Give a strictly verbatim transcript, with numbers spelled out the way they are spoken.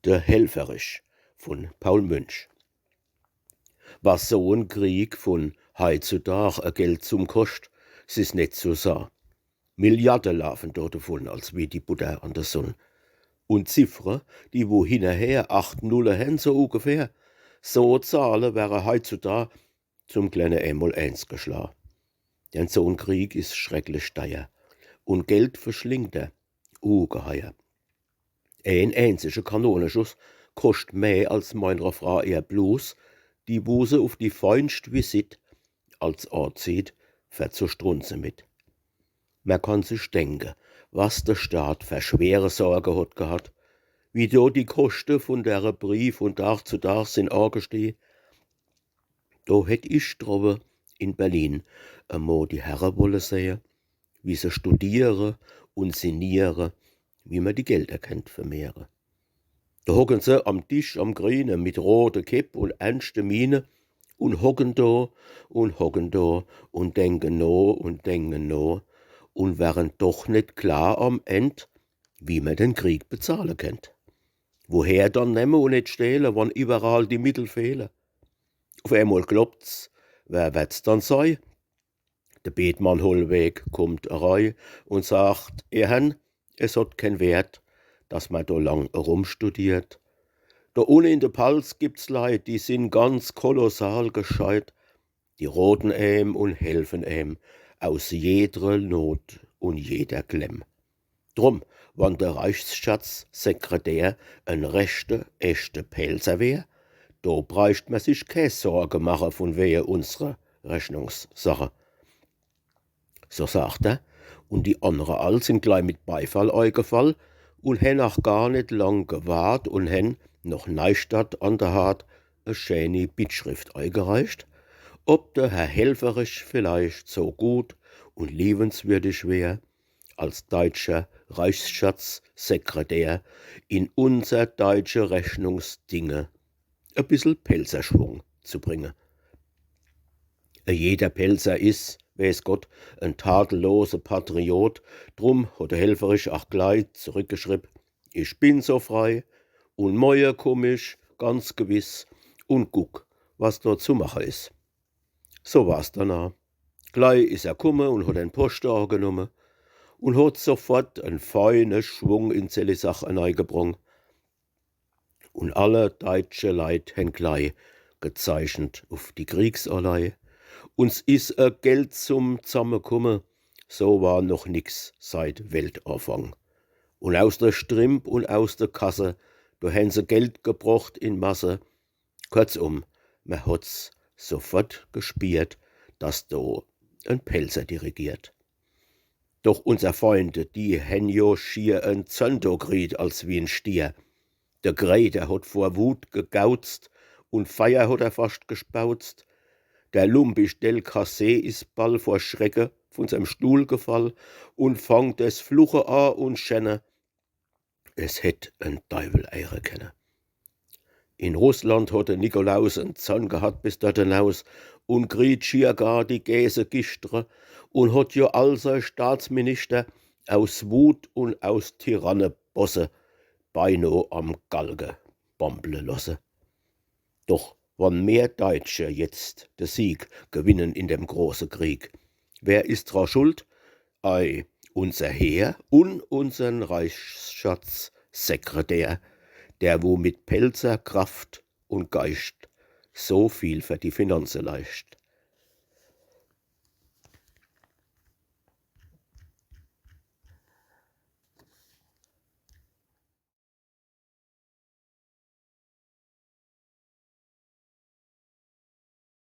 De Helfferich vun Paul Münch. Was so en Krieg vun heitzudag e Geld zum koscht, s is net zu saa. Milliarde laafen do devun, als wie die Butter an de Sunn. Un Ziffre, die wo hinnerher acht Nulle hen, so ugefähr, so Zahle wäre heitzudag zum klenne Emol eens geschlaa. Denn so en Krieg is schrecklich deier. Un Geld verschlingt er ugeheier. Een eenzige Kanoneschuss koscht meh als meiner Fraa ihr Blus, die wo se uf die feinscht Visitt als aazieht, fer zu strunze mit. Mer kann sich denke, was de Staat fer schwere Sorge hot gehat, wie do die Koschte vun dere Brie vun Dag zu Dag sin aagestee. Do hätt ich drowwe in Berlin emo die Herre wolle sehe, wie se studiere un sinniere, wie mer die Gelder kennt vermehre. Do hocken se am Tisch am Griene mit rote Kepp un ernschte Miene un hocken do un hocken do un denken no un denken no un wären doch net klar am End, wie mer den Krieg bezahle kennt. Woher dann nemme un net stehle, wann iwwerall die Mittel fehle? Uf emol kloppt's, wer werd's dann sei? De Bethmann Hollweg kummt erei un sagt: Ihr Herrn, es hot keen Wert, dass mer do lang erumstudiert. Do unne in de Palz gibt's Leit, die sin ganz kolossal gescheit. Die roten em un helfen em aus jedre Not un jeder Klemm. Drum, wann de Reichsschatzsekretär en rechte, echte Pälzer wär, do breicht mer sich kee Sorge mache vun wehe unsre Rechnungssache. So sagt er, un die annre all sin glei mit Beifall eigefall un hen ach gar net lang gewart un hen noch Neistadt an der Haardt e schäni Bittschrift eigereicht, ob der Herr Helfferich vielleicht so gut un liewenswürdig wär, als deitscher Reichsschatzsekretär in unser deitsche Rechnungsdinge e bissel Pälzerschwung zu bringe. E jeder Pälzer is, weeß Gott, en tadellose Patriot, drum hot der Helfferich ach glei zurückgeschribb: Ich bin so frei un moie kumm ich ganz gewiss un guck, was do zu mache is. So war's dann aa. Glei is er kumme un hot en Poschte aagenomme un hot sofort en feine Schwung in seeli Sach eneigebrung. Un alle deitsche Leit hen glei gezeichent uf die Kriegsallee. Un s is e Geldsumm zammekumme, so war noch nix seit Weltaafang. Un aus de Strimp un aus de Kasse, do hen se Geld gebrocht in Masse. Kurzum, mer hot's sofort gespiert, dass do en Pälzer dirigiert. Doch unser Feinde, die hen jo schier en Zöndo kriet als wie en Stier. De Greder hot vor Wut gegauzt un Feier hot er fascht gespauzt. Der lumpisch Delcassé is ball vor Schrecke vun seim Stuhl gefall un fangt es Fluche aa un Schenne. Es hätt en Deiwel eire kenne. In Russland hot de Nikolaus en Zorn gehat bis dort enaus un kriet schier gar die Gääßegischtre un hot jo all sei Staatsminister aus Wut un aus Tyrannebosse beino am Galge bamble losse. Doch wann mer Deitsche jetzt de Sieg gewinnen in dem große Krieg, wer is dra schuld? Ei, unser Heer un unsern Reichsschatzsekretär, der wo mit Pälzer Kraft un Geischt so viel fer die Finanze leischt.